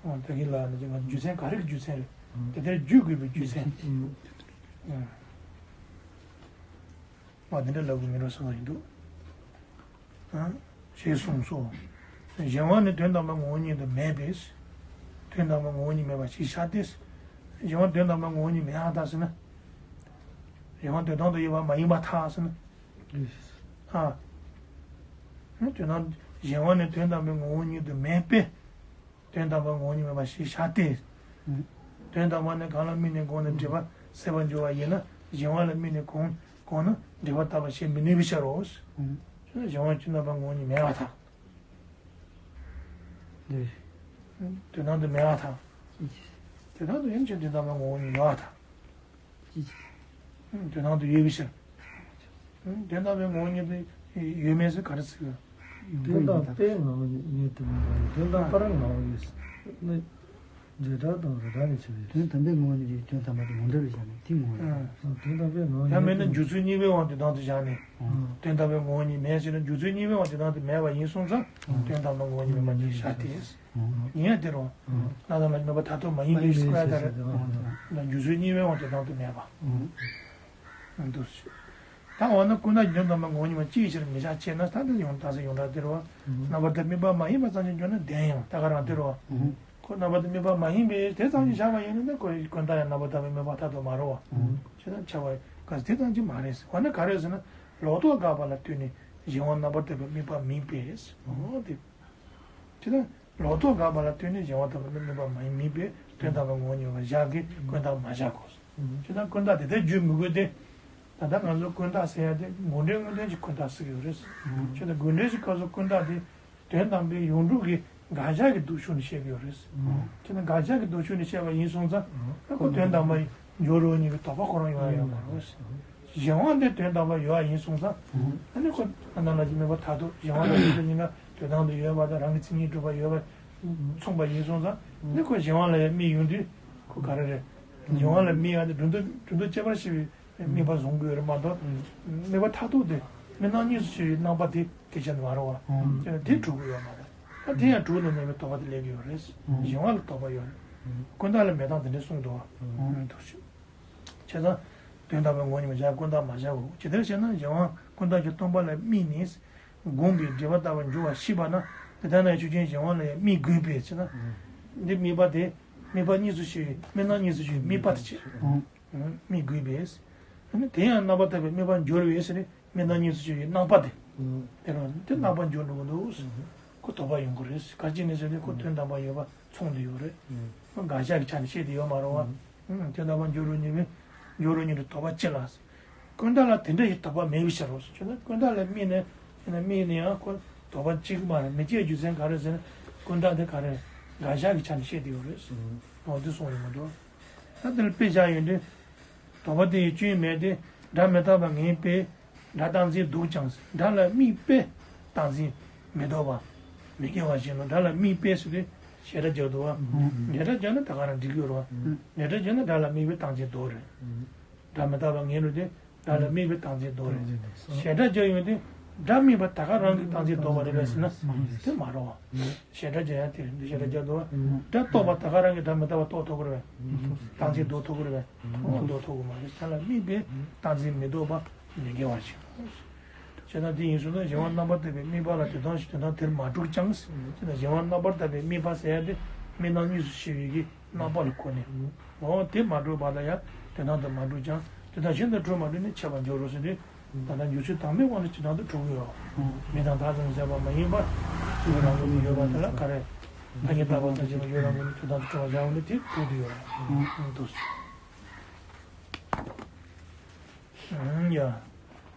ཨོ་ད་གིན་ལ་ནི་ང་རྒྱུ་མཚན་ག་རེ་གི་རྒྱུ་མཚན་རེད། དེ་ལྟར་བརྗོད་དགོས་པའི་རྒྱུ་མཚན། ཨ་དེ་འདྲ་ལབ་དགོས་མི་འགྲོ་བསམ་བློ་ཡིན་འདུག་ཨ་ཞེས་གསུངས་སོ། གཞན་དབང་ནི་དོན་དམ་པ་ངོ་བོ་ཉིད་དུ་མེད་པས། དོན་དམ་པ་ངོ་བོ་ཉིད་མེད་པ་ཞེས་བྱ་སྟེ། གཞན་དབང་དོན་དམ་པ་ངོ་བོ་ཉིད་མེད་པར་ཐལ་ཟེར་ན། གཞན་དབང་དོན་དམ་དུ་ཡོད་པ་མ་ཡིན་པར་ཐལ་ཟེར་ན། ཨ། དོན་དམ་གཞན་དབང་ནི་དོན་དམ་པའི་ངོ་བོ་ཉིད་དུ་མེད་པས། དོན་དམ་པ་ངོ་བོ་ཉིད་མེད་པ་ཞེས་བྱ་སྟེ། དོན་དམ་པ་ནི་གང་ལ་དམིགས་ནས་དགོངས་ནས་སྒྲིབ་པ་སེལ་བར་འགྱུར་བ་ཡིན་ན་གཞན་དབང་ལ་དམིགས་ནས་དགོངས་དགོངས་ན་སྒྲིབ་པ་དག་པ་བྱེད་མི་ནུས་པའི་ཕྱིར་རོ། གཞན་དབང་དོན་དམ་པ་ངོ་བོ་ཉིད་མེད་པར་ཐལ། དོན་དམ་དུ་མེད་པར་ཐལ། དོན་དམ་དུ་ཡིན་ཕྱིར་དོན་དམ་པ་ངོ་བོ་ཉིད་མེད་པར་ཐལ། དོན་དམ་དུ་ཡོད་པའི་ཕྱིར། དོན་དམ་པའི་ངོ་བོ་ཉིད་དུ་ཡོད་མེད་ཟེར་ག་རེ་ཟེར། དོན་དམ་པའི་ངོ་བོ་ཉིད་དུ་མེད་པ་ཡིན། དོན་དམ་པར་ངོ་བོ་ཡོད་ནི། འབྲེལ་སྒྲ་དང་རིགས་སྒྲ་ལས་བྱུང་བའི། དོན་དམ་པའི་ངོ་བོ་ཉིད་ཀྱི་དོན་དམ་པ་དེ་ཡོངས་གྲུབ་ལ་བཞག་ནས་དེ་ངོ་བོ་ཉིད། དོན་དམ་པའི་ངོ་བོ་ཉིད། ཡང་མིན་ན་འཇུག་ཚུལ་གཉིས་པའི་དབང་དུ་བཏང་དུ་བཞག་ནས། དོན་དམ་པའི་ངོ་བོ་ཉིད་མེད་ཟེར་ན་འཇུག་ཚུལ་གཉིས་པའི་དབང་དུ་བཏང་དུ་མེད་པ་ཡིན་སོང་ཙང་དོན་དམ་པའི་ངོ་བོ་ཉིད་མེད་པ་ཉིད་བཞག་སྟེ། ཡིན་ཡང་དེ་རུ། ལ་དང་ལ་མེད་པ་མཐར་ཐུག་མ་ཡིན་པའི་སྐོར་ལྟར། འཇུག་ཚུལ་གཉིས་པའི་དབང་དུ་བཏང་དུ་མེད་པ། འདུག་ད་འོ་ན་ཀུན་བརྟགས་དོན་དམ་པའི་ངོ་བོ་ཉིད་མ་ཅིའི་ཕྱིར་མི་བཞག་ཅེ་ན་ད་འདི་ཡོང་ད་ས་ཡོངས་གྲགས་དེ་རུ། རྣམ་པར་དག་དམིགས་པ་མ་ཡིན་པ་ཙམ་ཞིག་འཇོག་ན་བདེན་ཡང་ད་ག་རང་དེ་རུ། ཁོ་རྣམ་པར་དག་དམིགས་པ་མ་ཡིན་པས་དེ་ཙམ་ཞིག་བཞག་པ་ཡིན་ན་ནི་ཁོ་ཀུན་བརྟགས་ཡང་རྣམ་པར་དག་པའི་དམིགས་པ་མཐར་ཐུག་མ་རེད་བ། ཅེ་ན་བྱ་བ་ག་དེ་ཙམ་ཞིག་མ་རེད། འོ་ན་ག་རེ་ཟེར་ན་ལོག་རྟོག་དགག་པ་ལ་ལྟོས་ནས་གཞན་དབང་རྣམ་པར་དག་པའི་དམིགས་པ་མིན་པས། འོ་དེ། ཅེ་ན། ལོག་རྟོག་དགག་པ་ལ་ལྟོས་ནས་གཞན་དབང་དག་པའི་དམིགས་པ་མ་ཡིན་མིན་པས་དོན་དམ་པའི་ངོ་བོ་ཉིད་མེད་པར་བཞག་གི་ཀུན་བརྟགས་མ་བཞག་གོ། ཅེ་ན་ཀུན་བརྟགས་དེ་ལྟར་བརྗོད་མི་དགོས་ཏེ། ད་ལྟ་ང་ཚོ་ཀུན་བརྟགས་ཟེར་ཡ་དེ་དགོས་འདོད་དངོས་བསྟན་གྱི་ཀུན་བརྟགས་ཟེར་གྱི་ཡོད་རེད། ཅེ་ན་དགོས་འདོད་ཀྱི་སྐབས་སུ་ཀུན་བརྟགས་དེ་དོན་དམ་པའི་ཡོངས་གྲུབ་ཀྱི་དགག་བྱ་གི་ལྡོག་ཕྱོགས་ནས་བཤད་ཀྱི་ཡོད་རེད། ཅེ་ན་དགག་བྱ་གི་ལྡོག་ཕྱོགས་ནས་བཤད་པ་ཡིན་སོང་ཙང་ཨ་ཁོ་དོན་དམ་པ་ཡིན་འཇོག་རོགས་གཉིས་ཀྱི་དོགས་པ་ཁོ་རང་ཡོང་ཡ་ཡོད་མ་རེད། གཞན་དབང་དེ་དོན་དམ་པ་ཡོད་པ་ཡིན་སོང་ཙང་། ཨ་ནི་ཁོ་རྣམ་པ་ལ་གཅིག་མེད་པ་མཐར་ཐུག་གཞན་དབང་ལ་ཡོད་པ་ཡིན་ན་དོན་དམ་དུ་ཡོད་པ་དང་རང་གི་མཚན་ཉིད་གྲུབ་པ་ཡོད་པ་མཚུངས་པ་ཡིན་སོང་ཙང་། ཨ་ནི་ཁོ་གཞན་དབང་ལ་ཡང་དམིགས་ཡོང་དུས་ཁོ་ག་རེ་རེད། གཞན་དབང་ལ་དམིགས་ཡ་དེ་གྲུབ་འདོད་གྲུབ་འདོད་ཁྱད་པར་ཞེས་པའི་དམིགས་པ་བཟུང་དགོས་རེད་མ་གཏོགས། དམིགས་པ་མཐར་ཐུག་དེ་དམིགས་རྣམ་གཉིས་སུ་ཕྱེ་བའི་རྣམ་པ་དེ་སྐད་ཆ་དེ་མ་རེད་བ། དེ་གྲུབ་ཀྱི་ཡོད་མ་རེད། ད་དེ་ཡང་གྲུབ་ལ་གནས་པའི་དོགས་པ་དེ་སླེབས་ཀྱི་ཡོད་རེད། གཞན་དབང་ལ་དོགས་པ་ཡོད་རེད། ཀུན་བརྟགས་ལ་མེད་སྟངས་དེ་འདྲ་གསུངས་འདུག་བ། འདུག་ཞུ། བྱས་ཙང་། དོན་དམ་པའི་ངོ་བོ་ཉིད་མ་བཞག་ཀུན་བརྟགས་མ་བཞག་གོ། ཇི་ལྟར་ཞེ་ན་གཞན་དབང་ཀུན་བརྟགས་ཀྱི་སྟོང་པ་ལ་དམིགས་ནས། བསྒོམས་པས་སྒྲིབ་པ་དག་པར་འགྱུར་བ་ཤེས་པ་ན་དེ་ལྟ་ན་ཆོས་ཅན་གཞན་དབང་ལ་ཡང་དམིགས་དགོས་པས་ཟེར་ན། འདི་དམིགས་པ་དེ་དམིགས་པ་གཉིས་སུ་ཕྱེ་བའི་དམིགས་རྣམ་གཉིས་སུ་ཕྱེ་བའི་དམིགས་པ་དེ་བྱེད། དམིགས་དགོས་པས། ཨ་ནི་དེ་ཡང་རྣམ་པར་དག་པའི་དམིགས་པར་འགྱུར་བས་ཟེར་ནས་དམིགས་རྣམ་གཉིས་སུ་ཕྱེ་བའི་རྣམ་པ་དེ། དེ་རང་དེ་རྣམ་པར་འགྱུར་འགྲོ་གི་འདུག་ཁོ་དོགས་པ་ཡོང་གི་རེད། ག་ཅི་ནས་ཟེར་ན་ཁོ་དོན་དམ་པར་ཡོད་པ་མཚུངས་དུ་ཡོད་རེད། ཁོ་འགལ་ཤ་གི་ཆ་ནས་བཤད་དེ་ཡོད་མ་རེད་བ། དོན་དམ་པར་འགྱུར་རོ་ཉིད་མིན། འགྱུར་རོ་ཉིད་དུ་དོགས་པ་ཅི་ལ་ཟེར། ཀུན་བརྟགས་ལ་དེ་འདྲ་ཞིག་དོགས་པ་མེད་པའི་ཕྱིར་རོ་ཟེར། ཁྱོད་ན་ཀུན་བརྟགས་ལ་དམིགས་ནས་ཡིན་ན་དམིགས་ནས་ཡང་ཁོ་དོགས་པ་གཅིག་མ་རེད། མི་སྐྱེ་རྒྱུ་མཚན་ག་རེ་ཟེར་ན་ཀུན་བརྟགས་དེ་ག་རེ་འགལ་ཤ་གི་ཆ་ནས་བཤད་དེ་ཡོད་རེད། འོ་དེ་གསུངས་ཡོད་མ་གཏོགས། ད་དེ་ལ་དཔེ་བཞག་ཡོང་དུས། དོགས་པ་དེ་ཡི་སྐྱོན་མེད་དེ། སྒྲ་མི་རྟག་པ་ངེས་པས། སྒྲ་རྟག་འཛིན་འདུག་ཀྱང་སྒྲ་ལ་དམིགས་པས་རྟག་འཛིན་མི་ལྡོག་པ་མི་སྐྱེ་བ་བཞིན་ནོ། སྒྲ་ལ་དམིགས་པས་ཟེར་དུས་བྱེད་སྒྲ་སྦྱར་འདུག་བ། བྱེད་སྒྲ་སྦྱར་ན་ད་ག་རང་འགྲིག་གི་ཡོད་རེད་བ། བྱེད་སྒྲ་སྦྱར་ན་སྒྲ་ལ་དམིགས་པས་རྟག་འཛིན་ལྡོག་རེད། སྒྲ་མི་རྟག་པ་ངེས་ལུགས་དེ་སྒྲ་ལ་དམིགས་པས་རྟག་འཛིན་ལྡོག་རེད། བྱེད་སྒྲ་སྦྱར་ཡོང་དུས་སྒྲ་དམིགས་པ་ད་ག་རང་གིས་རྟག་འཛིན་ལྡོག་པ་རེད་པས་ཟེར་ན་དེ་མ་རེད་བ། བྱེད་སྒྲ་སྦྱར་ཡང་དེ་རེད། འདི་བྱེད་སྒྲ་སྦྱར་འདུག་བ། སྒྲ་རྟོགས་པ་ད་ག་རང་གིས་སྒྲ་མི་རྟག་པ་རྟོགས་ཐུབ་ཀྱི་རེད་པས། རྟག་འཛིན་ལྡོག་ཐུབ་ཀྱི་རེད་པས། འོ་ལྡོག་ཐུབ་ཀྱི་མ་རེད། སྒྲ་ལ་དམིགས་པས་རྟག་འཛིན་མི་ལྡོག་པ་མི་སྐྱེ་བ་ཞིག་བྱས་ན་དེ་ཡིན་ཟེར་ན་གཞན་དབང་རྣམ་པར་དག་པའི་དམིགས་པ་ལ་དོན་དམ་ཞིག་དོན་དམ་དེར་མ་གྲུབ་ཀྱང་། བྱས་ན་གཞན་དབང་རྣམ་པར་དག་པའི་དམིགས་པ་ཟེར་ཡ་དེ་དམིགས་རྣམ་གཉིས་སུ་ཕྱེ་བའི་གི་རྣམ་པ་ལ་གོ་ནས། འོ་དེ་མ་གྲུབ་བར་ལ་ཡང་དོན་དམ་དུ་མ་གྲུབ་ཀྱང་དོན་དམ་གཞན་དུ་གྲུབ་མ་གྲུབ་ནས་ཕྱེ་བར་འགྱུར་རོ་ཟེར་དུས། ད་ལྟ་འཇུག་ཚུལ་དང་པོའི་དབང་དུ་ཇི་ལྟར་དུ་གྲུབ་ཀྱི་ཡོད། མིང་དང་བཏགས་ཙམ་ཟད་པ་མ་ཡིན་པར་ཚུལ་རང་ངོས་ནས་ཡོད་པ་དེ་ལ་ག་རེ། ད་ཉིད་བཏགས་པ་དང་བཅས་པ་ཡོད་རང་ངོས་ནས་ཇི་ལྟར་དུ་གྲུབ་པར་བཞག་པ་ནི་དེ་གྲུབ་ཀྱི་ཡོད། འདུག་ཡ།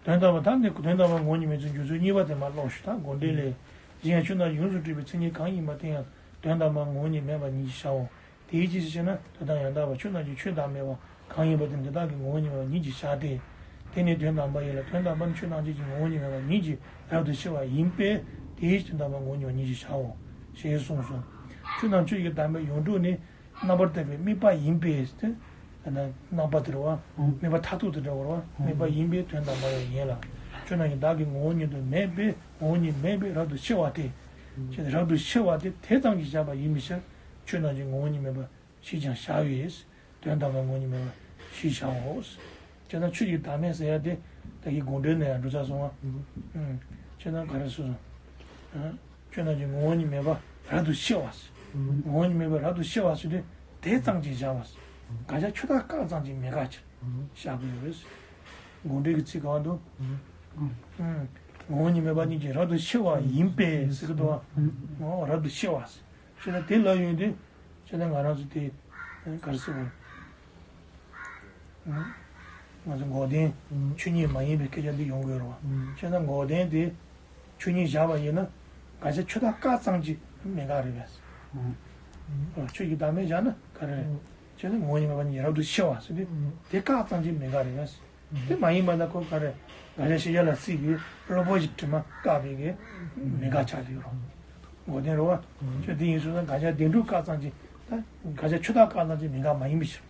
དོན་དམ་པ་ད་ནི་དོན་དམ་པ་ངོ་བོ་ཉིད་མེད་ཚུལ་འཇུག་ཚུལ་གཉིས་པ་དེ་མར་ཀློག་ཞུ། ད་དགོངས་འགྲེལ་ལས། གཞན་ཡང་ཆོས་རྣམས་ཡོངས་སུ་གྲུབ་པའི་མཚན་ཉིད་གང་ཡིན་པ་དེ་ཡང་དོན་དམ་པ་ངོ་བོ་ཉིད་མེད་པ་ཉིད་ཀྱིས་བྱའོ། དེའི་ཕྱིར་ཞེ་ན། དོན་དམ་ཡང་དག་པ་ཆོས་རྣམས་ཀྱི་ཆོས་བདག་མེད་པ་གང་ཡིན་པ་དེ་འདི་དག་གི་ངོ་བོ་ཉིད་མེད་པ་ཉིད་ཀྱིས་བྱ་སྟེ། དེ་ནི་དོན་དམ་པ་ཡིན་ལ། དོན་དམ་པ་ནི་ཆོས་ཐམས་ཅད་ཀྱི་ངོ་བོ་ཉིད་མེད་པ་ཉིད་ཀྱིས་རབ་ཏུ་ཕྱེ་བ་ཡིན་པས། དེའི་ཕྱིར་དོན་དམ་པ་ངོ་བོ་ཉིད་མེད་པ་ཉིད་ཀྱིས་བྱའོ། ཞེས་གསུངས་སོ། ཆོས་རྣམས་ཆོས་ཀྱི་བདག་མེད་ཡོངས་གྲུབ་ནི། རྣམ་པར་དག་པའི་དམིགས་པ་ཡིན་པས་ཟེར་ཏེ། རྣམ་པ་དེ་རེད་བ། དམིགས་པ་མཐར་ཐུག་དེ་འདྲ་བ་རེད་བ། དམིགས་པ་ཡིན་པས་དོན་དམ་པ་ཡང་ཡིན་ལ། ཆོས་རྣམས་ཀྱི་བདག་གི་ངོ་བོ་ཉིད་དུ་མེད་པས། ངོ་བོ་ཉིད་མེད་པས་རབ་ཏུ་ཕྱེ་བ་སྟེ། ཅེས་རབ་ཏུ་ཕྱེ་བ་སྟེ་དེ་ཙམ་གྱིས་བཞག་པ་ཡིན་པའི་ཕྱིར། ཆོས་རྣམས་ཀྱི་ངོ་བོ་ཉིད་མེད་པ་ཞེས་ཀྱང་བྱ་བས། དོན་དམ་པ་ངོ་བོ་ཉིད་མེད་པ་ཞེས་བྱའོ། ཅེས་དང་ཆོས་ཀྱི་བདག་མེད་ཟེར་ཡ་དེ་ད་གིན་དགོངས་འགྲེལ་ནས་ཡང་འགྲོ་ཚར་སོང་ང་། ཨུམ། ཅེས་དང་ག་རེ་སོ་སོ། ཨ། ཆོས་རྣམས་ཀྱི་ངོ་བོ་ཉིད་མེད་པ་རབ་ཏུ་ཕྱེ་བ་ཟེར། ངོ་བོ་ཉིད་མེད་པ་རབ་ཏུ་ཕྱེ་བ་ཟེར་དུས་དེ་ཙམ་གྱིས་བཞག་པ་ཟེར། དགག་བྱ་ཆོས་བདག་བཀག་ཙམ་གྱིས་མི་དགག་ཕྱིར་བཞག་གི་ཡོད་རེད་ཟེར། དགོངས་འགྲེལ་གྱི་ཚིག་གང་འདུག་ཨུམ། ངོ་བོ་ཉིད་མེད་པ་ཉིད་ཀྱིས་རབ་ཏུ་ཕྱེ་བ་ཡིན་པས་ཟེར་གི་འདུག་བ། ངོ་བོ་རབ་ཏུ་ཕྱེ་བ་ཟེར། ཞེ་ན་དེ་ལབ་ཡོང་དུས། ཅེས་ན་ང་རང་ཚོ་དེ་ག་རེ་ཟེར་བ། ང་ཚོ་འགོག་བདེན་ཆོས་ཉིད་མ་ཡིན་པའི་སྐད་ཆ་འདི་ཡོང་གི་ཡོད་རེད་བ། ཅེས་ན་འགོག་བདེན་དེ་ཆོས་ཉིད་བཞག་པ་ཡིན་ན་དགག་བྱ་ཆོས་བདག་བཀག་ཙམ་གྱིས་མི་དགག་རེད་པས། ཆོས་ཀྱི་བདག་མེད་བཞག་ན་ག་རེ་རེད། ཅེས་ན་ངོ་བོ་ཉིད་མེད་པ་ཉིད་རབ་ཏུ་ཕྱེ་བ་ཟེར་དུས་དེ་བཀག་ཙམ་གྱིས་མི་དགག་རེད་པས། དེ་མ་ཡིན་པ་ན་ཁོ་ག་རེ། དགག་བྱ་ཤེས་བྱ་ལ་བརྩིས་པའི་བློ་བབ་ཀྱི་དྲི་མ་བཀག་པའི་གི་མི་དགག་ཆགས་ཀྱི་ཡོད་རེད། འགོག་བདེན་རེད་བ། ཆོས་དེ་ཡིན་ཟེར་ན་དགག་བྱ་བདེན་གྲུབ་བཀག་ཙམ་གྱིས། ད་དགག་བྱ་ཆོས་བདག་བཀག་ཙམ་གྱིས་མི་དགག་མ་ཡིན་པའི་ཕྱིར།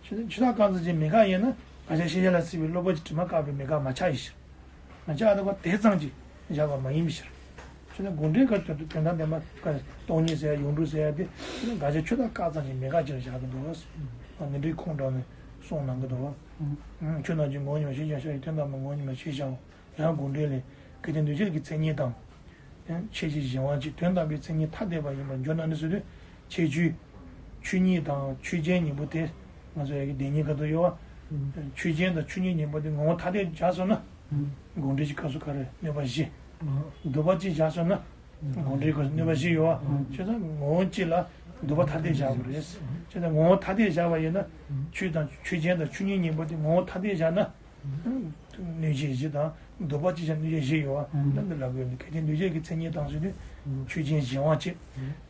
ཆོས་ཆོས་བདག་བཀག་ཙམ་གྱིས་མི་དགག་ཡིན་ན་དགག་བྱ་ཤེས་བྱ་ལ་བརྩིས་པའི་བློ་བབ་ཀྱི་དྲི་མ་བཀག་པའི་མི་དགག་མ་ཆགས་ཡིན་ཕྱིར། ང་ཅག་ཨ་ད་པ་དེ་ཙམ་གྱིས་བཞག་པ་མ་ཡིན་པའི་ཕྱིར། ཆོས་ནི་དགོངས་འགྲེལ་ག་དོན་དོན་དམ་བདེན་པ་ག་སྟོང་ཉིད་ཟེར་ཡ་ཡོངས་གྲུབ་ཟེར་ཡ་དེ་ཆོས་ནི་དགག་བྱ་ཆོས་བདག་བཀག་ཙམ་གྱིས་མི་དགག་ཕྱིར་བཞག་གི་འདུག་བ། ནི་འདྲའི་ཁུངས་དྲངས་ནས་གསུངས་གནང་གི་འདུག་བ། ཆོས་རྣམས་ཀྱི་ངོ་བོ་ཉིད་མེད་པ་ཞེས་བྱ་ཞེས་དོན་དམ་པའི་ངོ་བོ་ཉིད་མེད་པ་ཞེས་བྱའོ། ཡང་དགོངས་འགྲེལ་ལས། གལ་ཏེ་འདུས་བྱས་ཀྱི་མཚན་ཉིད་དང་། ཡང་ཁྱད་ཆོས་གཞན་དབང་གཅིག་དོན་དམ་པའི་མཚན་ཉིད་ཐ་དད་པ་ཡིན་པར་འགྱུར་ན་ནི་ཟེར་དུས། ཁྱད་ཆོས་ཆོས་ཉིད་དང་ཆོས་ཅན་གཉིས་པོ་དེ་ང་ཚོ་ཡ་གི་བདེན་གཉིས་ཁ་ཐུག་ཡོད་བ། ཆོས་ཅན་དང་ཆོས་ཉིད་གཉིས་པོ་དེ་ངོ་བོ་ཐ་དད་བཞག་སོང་ན། དགོངས་འགྲེལ་གྱི་སྐབས་སུ་ག་རེ་གནོད་པ་བཞི། བསྡུ་བ་གཅིག་བཞག་སོང་ན། དགོངས་འགྲེལ་སྐབས་སུ་གནོད་པ་བཞི་ཡོད་བ། བྱས་ཙང་ངོ་བོ་གཅིག་ལ་བསྡུ་བ་ཐ་དད་བཞག་དགོས་རེད། བྱས་ཙང་ངོ་བོ་ཐ་དད་བཞག་པ་ཡིན་ན། ཆོས་དང་ཆོས་ཅན་དང་ཆོས་ཉིད་གཉིས་པོ་དེ་ངོ་བོ་ཐ་དད་བཞག་ན། གནོད་བྱེད་བཞི་དང་བསྡུ་བ་གཅིག་བྱས་ན་གནོད་བྱེད་བཞི་ཡོད་བ། ད་འདི་ལབ་དགོས་ནི་གལ་ཏེ་འདུས་བྱས་ཀྱི་མཚན་ཉིད་དང་ཟེར་དུས། ཆོས་ཅན་གཞན་དབང་གཅིག་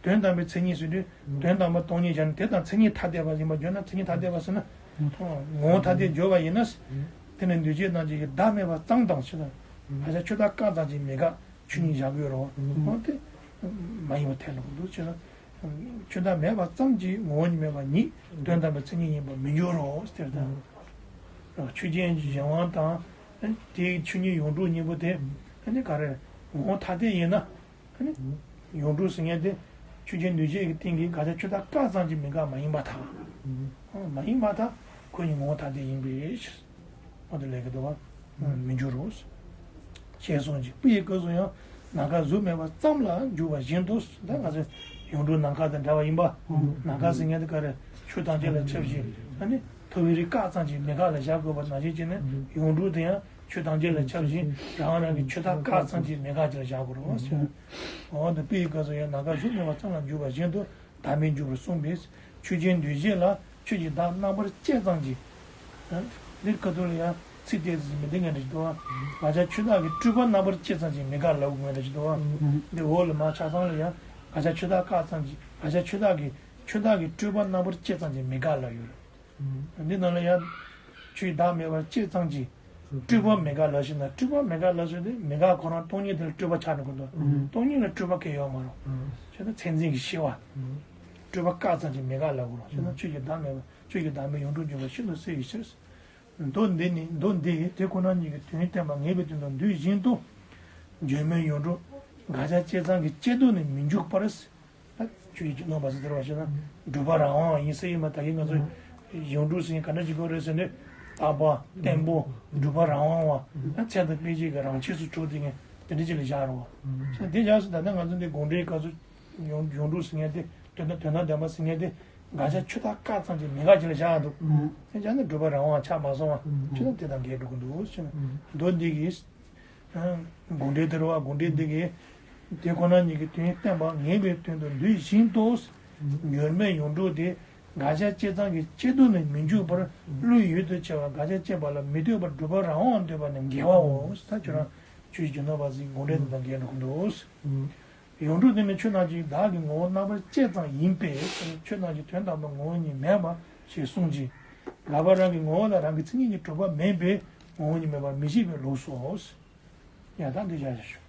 དོན་དམ་པའི་མཚན་ཉིད་ཟེར་དུས། དོན་དམ་པ་སྟོང་ཉིད་བྱས་ན་དེ་དང་མཚན་ཉིད་ཐ་དད་པ་ཡིན་པར་འགྱུར་ན་མཚན་ཉིད་ཐ་དད་པ་ཟེར་ན། ངོ་བོ་ཐ་དད་བརྗོད་པ་ཡིན་ན། དེ་ནི་འདུས་བྱས་རྣམས་ཀྱི་བདག་མེད་པ་ཙམ་དང་ཕྱིར་དང་། ཕལ་ཆེར་ཆོས་བདག་བཀག་ཙམ་གྱིས་མི་དགག་ཆོས་ཉིད་བཞག་དགོས་རོ། འོ་དེ་མ་ཡིན་པ་ཐལ་ལོ་འདུག་ཅེ་ན། ཆོས་བདག་མེད་པ་ཙམ་གྱིས་ངོ་བོ་ཉིད་མེད་པ་ཉིད་དོན་དམ་པའི་མཚན་ཉིད་ཡིན་པར་མི་འགྱུར་རོ་ཟེར་ད། ཆོས་ཅན་གཞན་དབང་དང་། དེའི་ཆོས་ཉིད་ཡོངས་གྲུབ་གཉིས་པོ་དེ་ནི་ག་རེ་ངོ་བོ་ཐ་དད་ཡིན་ན། ཡོངས་གྲུབ་ཟེར་མཁན་དེ་ཆོས་ཅན་འདུས་བྱས་ཀྱི་སྟེང་གི་དགག་བྱ་ཆོས་བདག་བཀག་ཙམ་གྱིས་མི་དགག་མ་ཡིན་པར་ཐལ། མ་ཡིན་པར་ཐལ། ཁོ་ཉིད་ངོ་བོ་ཐ་དད་ཡིན་པའི་ཕྱིར། འོ་དེ་ལས་ཀྱི་འདུག་བ། མི་འགྱུར་རོ། ཞེས་གསུངས་ཀྱི། སྤུ་ཡི་སྐབས་སུ་ཡང་ནམ་མཁའ་གཟུགས་མེད་པ་ཙམ་ལ་འཇུག་པ་བཞིན་དུ། ད་ང་ཚོ་ཡོངས་གྲུབ་ནམ་མཁའ་དང་འདྲ་བ་ཡིན་པ། ནམ་མཁའ་ཟེར་མཁན་དེ་ག་རེ་ཆོས་ཐམས་ཅད་ལ་ཁྱབ་ཞིང་ཨ་ནི་ཐུབ་པའི་རིགས་བཀག་ཙམ་གྱིས་མི་དགག་ལ་བཞག་དགོས་པ་ནང་བཞིན་བྱས་ནས་ཡོངས་གྲུབ་དེ་ཡང་། ཆོས་ཐམས་ཅད་ལ་ཁྱབ་ཅིང་རང་རང་གི་ཆོས་བདག་བཀག་ཙམ་གྱིས་མེད་དགག་ཅིག་ལ་བཞག་དགོས་རེད་བ་ཟེར། འོ་ན་དཔེ་ཡི་སྐབས་སུ་ཡང་ན་རྒ་གཞུག་མེད་པ་ཙམ་ལ་འཇུག་པ་བཞིན་དུ་བདག་མེད་འཇུག་པར་གསུངས་པས། ཆོས་ཅན་འདུས་བྱས་ལ་ཆོས་ཀྱི་བདག་རྣམ་པར་བཅད་ཙམ་གྱིས། འདིར་ཁ་ཐུག་ལ་ཡང་ཚིག་དེ་ཚིག་མི་འདི་ངན་འདྲ་ཞིག་འདུག་བ། ང་ཅག་ཆོས་བདག་གི་སྤྲུལ་པ་རྣམ་པར་བཅད་ཙམ་གྱིས་མེད་དགག་ལབ་དགོས་ངན་འདྲ་ཞིག་འདུག་བ། འདི་འོག་ལ་མར་ཆ་ཚང་ལ་ཡང་ང་ཅག་ཆོས་བདག་བཀག་ཙམ་གྱིས་ང་ཅག་ཆོས་བདག་གི་ཆོས་བདག་གི་སྤྲུལ་པ་རྣམ་པར་བཅད་ཙམ་གྱིས་མེད་དགག་ལབ་ཡོད་རེད། འདི་ནང་ལ་ཡང་ཆོས་བདག་མེད་པར་བཅད་ཙམ་གྱིས་སྤྲུལ་པ་མེད་དགག་ལབ་ཞིག་ན། སྤྲུལ་པ་མེད་དགག་ལབ་ཞིག་དེ་མེད་དགག་ཁོ་རང་སྟོང་ཉིད་དེ་ལ་སྤྲུལ་པ་ཆགས་འགྲོ་གི་འདུག་སྟོང་ཉིད་ལ་སྤྲུལ་པ་གང་ཡང་ཡོད་མ་རེད། བྱས་ན་མཚན་འཛིན་གྱི་ཤེས་པ། སྤྲུལ་པ་བཀག་ཙམ་གྱིས་མེད་དགག་ལབ་དགོས་རེད། བྱས་ན་ཆོས་ཀྱི་བདག་མེད་པ་ཆོས་ཀྱི་བདག་མེད་ཡོངས་གྲུབ་འབྱུང་བ་ཤིན་ཏུ་གསལ་བའི་ཕྱིར། མདོ་འདི་ནི་མདོ་འདི་དེ་ཁོ་ན་ཉིད་ཀྱི་དོན་བསྟན་པ་ངེས་པའི་དོན་དུ་འདུས་བཞིན་དུ། འགྱུར་མེད་ཡོངས་གྲུབ་དགག་བྱ་བཅད་ཙམ་གྱི་བཅད་དུ་ནི་མི་འཇུག་པར། ད་ཆོས་ཀྱི་རྣམ་པ་ཟེར་བ་ཞིག་ན་སྒྲུབ་པ་རང་དབང་ཡིན་ཟེར་ཡིན་པ། ད་གིན་ང་ཚོ་ཡོངས་གྲུབ་ཟེར་མཁན་ག་འདྲ་ཞིག་དགོས་རེད་ཟེར་ནས་རྟག་པ་བརྟན་པོ་སྒྲུབ་པ་རང་དབང་བ། ཚད་དང་དཔེ་བྱད་ཀྱི་རང་ཆས་སུ་གྲུབ་དེ་ངས་དེ་འདྲ་ཅིག་ལ་བཞག་རོགས། དེ་བཞག་སུ་ད་ལྟ་ང་ཚོ་འདི་དགོངས་འགྲེལ་སྐབས་སུ་ཡོངས་ཡོངས་གྲུབ་ཟེར་མཁན་དེ་དོན་དམ་དོན་དམ་བདེན་པ་ཟེར་མཁན་དེ་དགག་བྱ་ཆོས་བདག་བཀག་ཙམ་གྱིས་མེད་དགག་ཅིག་ལ་བཞག་འདུག་དེ་བཞག་ན་སྒྲུབ་པ་རང་དབང་ཆགས་མ་སོང་བ། ཆོས་དང་དེ་དང་འགལ་འགྲོ་གི་འདུག་ཟེར་ན། མདོ་འདི་གིས། དགོངས་འགྲེལ་དེ་རེད་བ། དགོངས་འགྲེལ་འདི་གིས་དེ་ཁོ་ན་ཉིད་ཀྱི་དོན་བསྟན་པ་ངེས་པའི་དོན་དུ་འདུས་བཞིན་དུ། འགྱུར་མེད་ཡོངས་གྲུབ་དེ་དགག་བྱ་བཅད་ཙམ་གྱི་བཅད་དུ་ནི་མི་འཇུག་པར་བློའི་ཡུལ་དུ་བྱས་པ་དགག་བྱ་བཅད་པ་ལ་མི་ལྟོས་པར་སྒྲུབ་པ་རང་དབང་འདོད་པ་ནི་འགལ་བའོ། ད་ཁྱོད་རང་ཆོས་ཀྱི་རྒྱུ་ནོར་བ་ཟིག་དགོངས་འགྲེལ་དེ་དང་འགལ་འགྲོ་གི་འདུག་ཡོངས་གྲུབ་དེ་ནི་ཆོས་རྣམས་ཀྱི་བདག་གི་ངོ་བོ་རྣམ་པར་བཅད་ཙམ་ཡིན་པས་ཆོས་རྣམས་ཀྱི་དོན་དམ་པའི་ངོ་བོ་ཉིད་མེད་པ་ཞེས་གསུངས་ཀྱི། དགག་པ་རང་གི་ངོ་བོ་ལ་རང་གི་མཚན་ཉིད་ཀྱིས་གྲུབ་པ་མེད་པས་ངོ་བོ་ཉིད་མེད་པར་མི་བཞེད་པའི་ལུགས་སོ། ཡང་དག་འདི་བཞག་བཞག་ཞུ།